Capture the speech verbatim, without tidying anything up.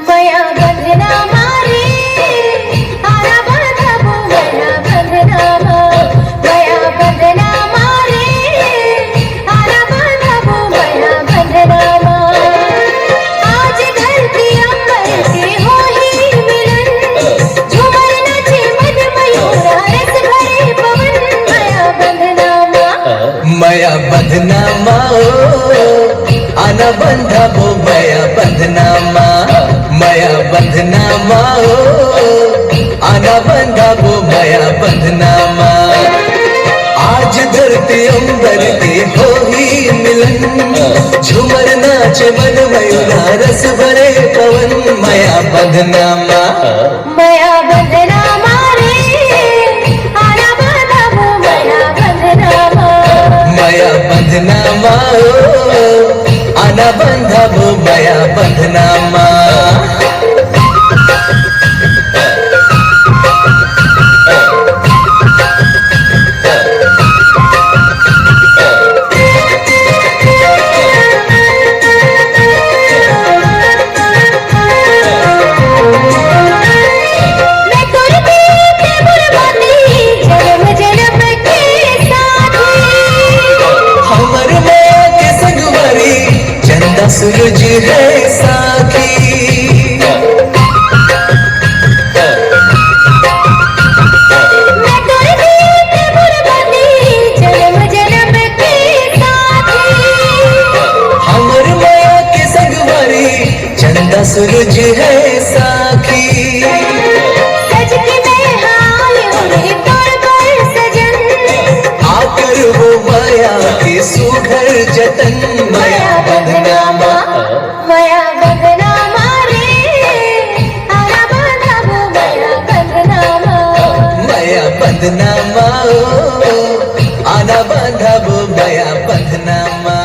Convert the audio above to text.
मया बंधना मारे, आना बंधबो मया बंधना मा। मया बंधना मारे, आना बंधबो मया बंधना मा। आज धरती अंबर के होही मिलन, झूमर नाचे मन मयूरा रस भरे पवन। मया बंधना मा, मया बंधना मा ओ, आना बंधबो मया बंधना मा। मया बंधना मा ओ, आना बंधबो मया बंधना मा। आज धरती अंबर के होही मिलन, झूमर नाचे मन मयूरा रस भरे पवन। मया बंधना मा, मया बंधना मारे, आना बंधबो मया बंधना मा। मया बंधना मा ओ, आना बंधबो मया बंधना मा। मैं तोर दीप बुलबुली जन्म जन्म के साथी। हमर मया के संगवारी, चंदा सूरज हे साथी। मैं तोर दीप बुलबुली जन्म जन्म के साथी। हमर मया के संगवारी, चंदा सूरज हे साथी। सज के मैं हाल ओढ़े तोर बर सजन। आकर वो मया के सुघर जतन। मया बंधना मा, मया बंधना मारे, आना बंधबो मया बंधना मा। मया बंधना मा ओ, आना बंधबो मया बंधना मा।